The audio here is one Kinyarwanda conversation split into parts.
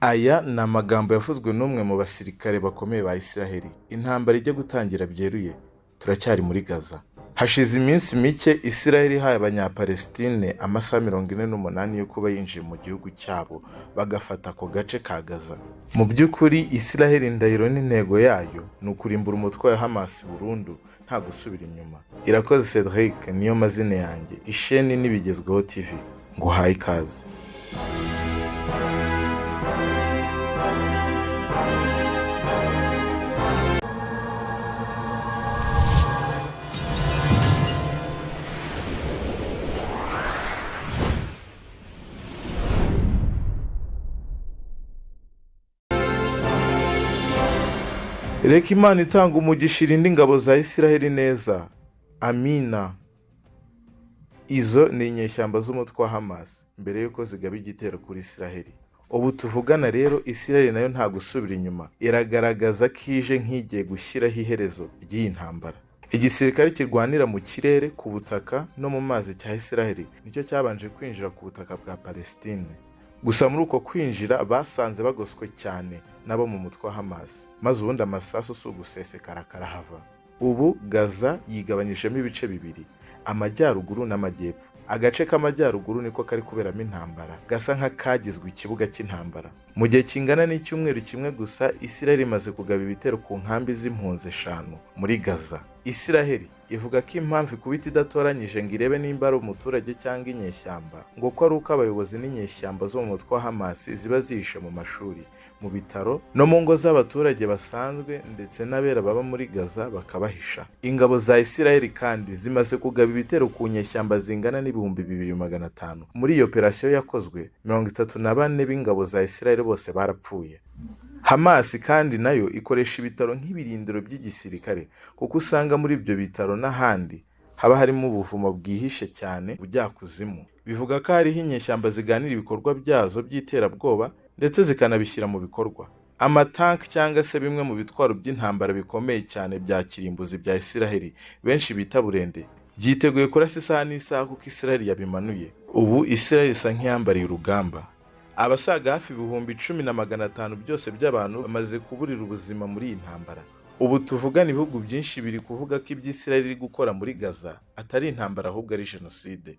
Aya ni amagambo yavuzwe n'umwe mu basirikare bakomeye ba Isiraheli. Intambara ijya gutangira byeruye, turacyari muri Gaza. Hashize iminsi mike Isiraheli ihaye Abanyapalestine amasaha 48 yo kuba yinjiye mu gihugu cyabo bagafata ako gace ka Gaza. Mu by'ukuri Isiraheli indahiro n'intego yayo ni ukurimbura umutwe wa Hamas burundu nta gusubira inyuma. Irakoze Cedric niyo mazina yanjye, isheni n'ibigezweho TV. Nguhaye ikaze. Reka Imana itanga umugisha irinde ingabo za Isiraheli neza. Amina. Izo ni inyeshyamba z'umutwe wa Hamas mbere y'uko zigaba igitero kuri Isiraheli. Ubu tuvugana rero Isiraheli nayo nta gusubira inyuma, iragaragaza ko ije nk'igiye gushyiraho iherezo ry'iyi ntambara. Igisirikare kirwanira mu kirere, ku butaka no mu mazi cya Isiraheli nicyo cyabanje kwinjira ku butaka bwa Palestine. Gusa muri uko kwinjira basanze bagoswe cyane n'abo mu mutwe wa Hamas, maze ubundi amasasu si ugusesekara karahava. Ubu Gaza yigabanyijemo ibice bibiri, amajyaruguru n'amajyepfo. Agace k'amajyaruguru niko kari kuberamo intambara, gasa nk'akagizwe ikibuga cy'intambara. Mu gihe kingana n'icyumweru kimwe gusa, Isiraheli imaze kugaba ibitero ku nkambi z'impunzi 5 muri Gaza. Isiraheli ivuga ko impamvu ikubita idatoranyije ngo irebe nimba ari umuturage cyangwa inyeshyamba, ngo ko ari uko abayobozi n'inyeshyamba zo mu mutwe wa Hamas ziba zihishe mu mashuri, mu bitaro no mu ngo z'abaturage basanzwe, ndetse n'abera baba muri Gaza bakabahisha. Ingabo za Isiraheli kandi zimaze kugaba ibitero ku nyeshyamba zingana n'2500. Muri iyo operasiyo yakozwe, 34 b'ingabo za Isiraheli bose barapfuye. Hamas kandi nayo ikoresha ibitaro nk'ibirindiro by'igisirikare, kuko usanga muri ibyo bitaro n'ahandi haba harimo ubuvumo bwihishe cyane bujyakuzimu. Bivuga ko hariho inyeshyamba ziganira ibikorwa byazo by'iterabwoba ndetse zikanabishyira mu bikorwa. Amatanki cyangwa se bimwe mu bitwaro by'intambara bikomeye cyane bya kirimbuzi bya Isiraheli benshi bita burende, byiteguye kurasa isaha n'isaha kuko Isiraheli yabimanuye. Ubu Isiraheli isa nk'iyambariye urugamba. Abasaga hafi 10,500 byose by'abantu bamaze kuburira ubuzima muri iyi ntambara. Ubu tuvugana ibihugu byinshi biri kuvuga ko ibyo Isiraheli iri gukora muri Gaza atari intambara ahubwo ari jenoside.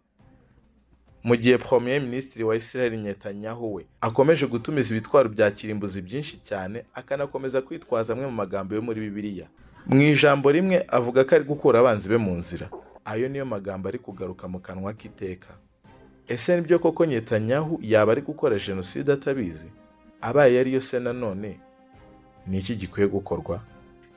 Mu gihe Premier Minisitiri wa Israel Netanyahu we akomeje gutumiza ibitwaro bya kirimbuzi byinshi cyane, akanakomeza kwitwaza amwe mu magambo yo muri Bibiliya. Mu ijambo rimwe avuga ko ari gukura abanzi be mu nzira. Ayo niyo magambo ari kugaruka mu kanwa k'iteka. Ese nibyo koko Netanyahu yaba ari gukora jenoside atabizi? Abaye ariyo se nanone ni iki gikwiye gukorwa?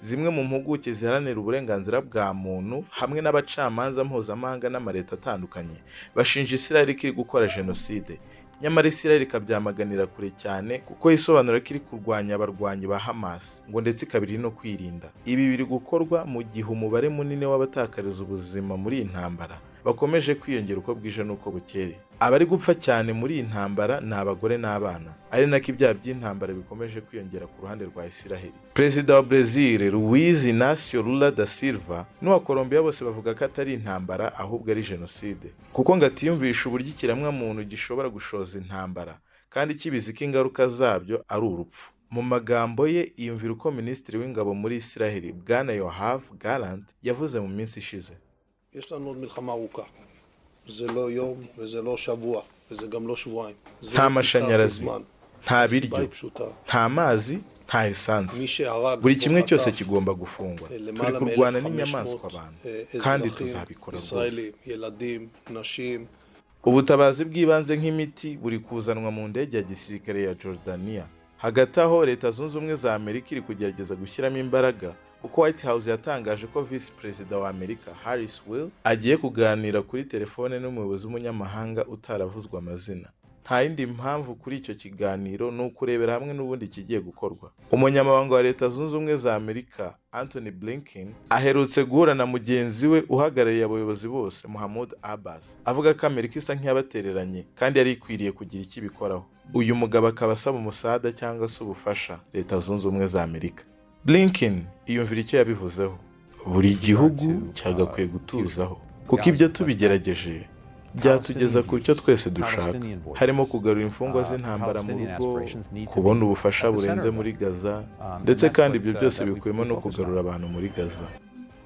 Zimwe mu mpuguke ziharanira uburenganzira bwa muntu hamwe n'abacamanza mpuzamahanga n'amaleta atandukanye bashinja Isiraheli ko iri gukora jenoside. Nyamara Isiraheli ikabyamaganira kure cyane kuko yisobanura ko iri kurwanya abarwanyi ba Hamas, ngo ndetse ikaba iri no kwirinda. Ibi biri gukorwa mu gihe umubare munini w'abatakariza ubuzima muri iyi ntambara bakomeje kwiyongera uko bwije n'uko bukeye. Abari gupfa cyane muri iyi ntambara ni abagore n'abana, ari nako ibyaha by'intambara bikomeje kwiyongera ku ruhande rwa Isiraheli. Perezida wa Brazil Luiz Inácio Lula da Silva n'uwa Colombia bose bavuga ko atari intambara ahubwo ari jenoside, kuko ngo atiyumvisha uburyo ikiremwamuntu gishobora gushoza intambara kandi kibizi ko ingaruka zabyo ari urupfu. Mu magambo ye iyumvira uko Minisitiri w'Ingabo muri Isiraheli Bwana Yoav Gallant yavuze mu minsi ishize. יש לנו עוד מלחמה ארוכה. זה לא יום וזה לא שבוע וזה גם לא שבועיים. זה Nta ייקח mashanyarazi, זמן. nta הסיבה biryo, היא פשוטה. nta mazi, nta esanse. מי שהרג Buri או kimwe cyose חטף kigomba gufungwa. Turi למעלה kurwana n'inyamaswa מ-1,500 abantu kandi אזרחים tuzabikora rwose. ישראלים, ילדים, נשים, Ubutabazi bw'ibanze nk'imiti buri kuzanwa mu ndege ya gisirikare ya Jordania. Hagati aho Leta Zunze Ubumwe za Amerika iri kugerageza gushyiramo imbaraga, kuko White House yatangaje ko Visi Perezida wa Amerika Harris Will agiye kuganira kuri telefone n'umuyobozi w'umunyamahanga utaravuzwe amazina. Nta yindi mpamvu kuri icyo kiganiro ni ukurebera hamwe n'ubundi kigiye gukorwa. Umunyamabanga wa Leta Zunze Ubumwe za Amerika Anthony Blinken aherutse guhura na mugenzi we uhagarariye abayobozi bose Mahmoud Abbas, avuga ko Amerika isa nk'iyabatereranye kandi yari ikwiriye kugira icyo ibikoraho. Uyu mugabo akaba asaba umusada cyangwa se ubufasha Leta Zunze Ubumwe za Amerika. Blinken iyumvira icyo yabivuzeho. Buri gihugu cyagakwiye gutuzaho, kuko ibyo tubigerageje Byatugeza ku cyo twese dushaka, harimo kugarura imfungwa z'intambara mu rugo, kubona ubufasha burenze muri Gaza, ndetse kandi ibyo byose bikubiyemo no kugarura abantu muri Gaza.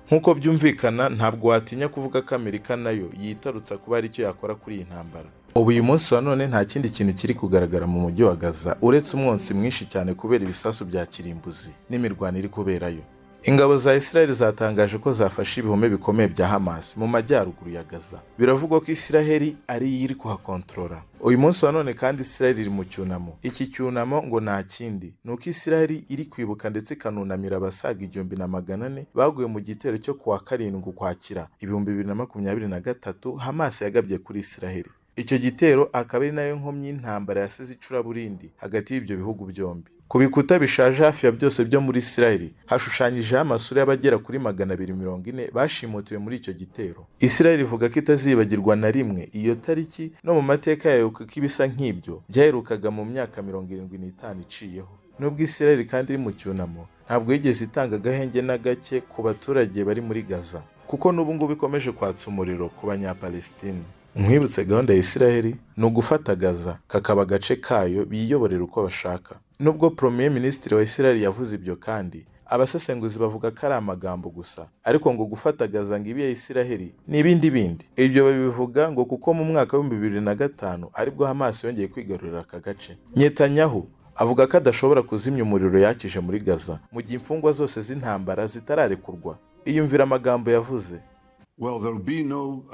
Nk'uko byumvikana, ntabwo watinya kuvuga ko Amerika nayo yitarutsa kuba hari icyo yakora kuri iyi ntambara. Ubu uyu munsi wa none nta kindi kintu kiri kugaragara mu mujyi wa Gaza uretse umwotsi mwinshi cyane kubera ibisasu bya kirimbuzi n'imirwano iri kuberayo. Ingabo za Israel zatangaje ko zafashe ibihome bikomeye bya Hamas mu majyaruguru ya Gaza. Biravugwa ko Israel ari yo iri kuhakontorora. Uyu munsi wa none kandi Israel iri mu cyunamo. Iki cyunamo ngo nta kindi ni uko Israel iri kwibuka ndetse ikanunamira abasaga 1400 baguye mu gitero cyo kuwa 7 Ukwakira 2023 Hamas yagabye kuri Israel. Icyo gitero akaba ari nayo nkomyi y'intambara yasize icuraburindi hagati y'ibyo bihugu byombi. Ku bikuta bishaje hafi ya byose byo muri Israel hashushanyijeho amasura y'abagera kuri 240 bashimutiwe muri icyo gitero. Israel ivuga ko itazibagirwa na rimwe iyo tariki no mu mateka yayo, kuko ibisa nk'ibyo byaherukaga mu myaka 75 iciyeho. Nubwo Israel kandi iri mu cyunamo, ntabwo yigeze itanga agahenge na gake ku baturage bari muri Gaza, kuko n'ubu ngubu ikomeje kwatsa umuriro ku Banyapalestine. Nkwibutse, gahunda ya Israel ni ugufata Gaza kakaba agace kayo biyoborera uko bashaka. Nubwo Premier Minisitiri wa Israel yavuze ibyo kandi, abasesenguzi bavuga ko ari amagambo gusa, ariko ngo gufata Gaza ngo ibe iya Israel ni ibindi bindi. Ibyo babivuga ngo kuko mu mwaka wa 2005 aribwo Hamas yongeye kwigarurira aka gace. Netanyahu avuga ko adashobora kuzimya umuriro yakije muri Gaza mu gihe imfungwa zose z'intambara zitararekurwa. Iyumvira amagambo yavuze. Well, there'll be no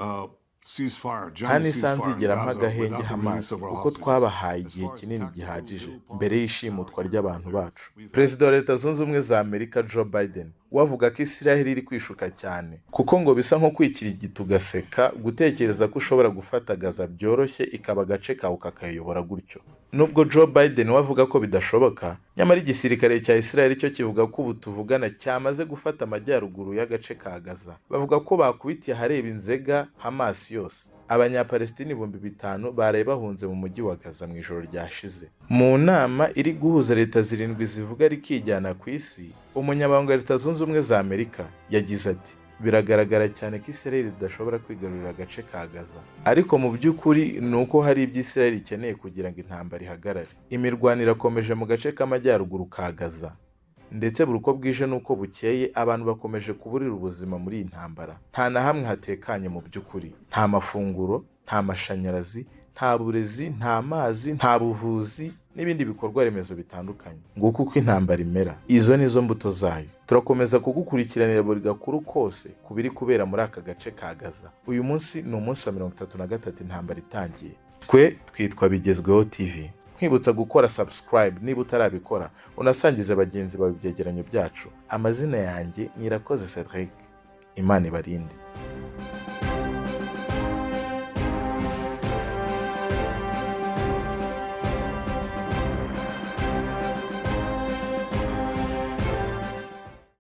ceasefire, Nta general n'isaha ceasefire in nzigera mpa Gaza agahenge without the Hamas release of our kuko hostages. twabahaye As igihe far as kinini tactical gihagije drill mbere policy, y'ishimutwa ry'abantu bacu. we've Perezida wa Leta Zunze Ubumwe za Amerika Joe Biden we avuga ko Israel iri kwishuka cyane, kuko ngo bisa nko kwikirigita ugaseka gutekereza ko ushobora gufata Gaza byoroshye ikaba agace kawe ukakayobora gutyo. Nubwo Joe Biden we avuga ko bidashoboka, nyamara igisirikare cya Israel cyo kivuga ko ubu tuvugana cyamaze gufata amajyaruguru y'agace ka Gaza. Bavuga ko bakubitiye ahareba inzega Hamas yose. Abanyapalestine 5000 baraye bahunze mu mujyi wa Gaza mu ijoro ryashize. Mu nama iri guhuza leta zirindwi zivuga rikijyana ku isi, umunyamabanga wa Leta Zunze Ubumwe za Amerika yagize ati: "Biragaragara cyane ko Israel idashobora kwigarurira agace ka Gaza, ariko mu by'ukuri ni uko hari ibyo Israel ikeneye kugira ngo intambara ihagarare." Imirwano irakomeje mu gace k'amajyaruguru ka Gaza, ndetse buri uko bwije n'uko bukeye abantu bakomeje kuburira ubuzima muri iyi ntambara. Nta na hamwe hatekanye mu by'ukuri: nta mafunguro, nta mashanyarazi, nta burezi, nta mazi, nta buvuzi n'ibindi bikorwa remezo bitandukanye. Nguko uko intambara imera, izo ni zo mbuto zayo. Turakomeza kugukurikiranira buri gakuru kose ku biri kubera muri aka gace ka Gaza. Uyu munsi ni umunsi wa 33 intambara itangiye. Twe twitwa Bigezweho TV. Nkwibutsa gukora subscribe niba utarabikora, unasangize bagenzi bawe ibyegeranyo byacu. Amazina yanjye ni Irakoze Cedric. Imana ibarinde.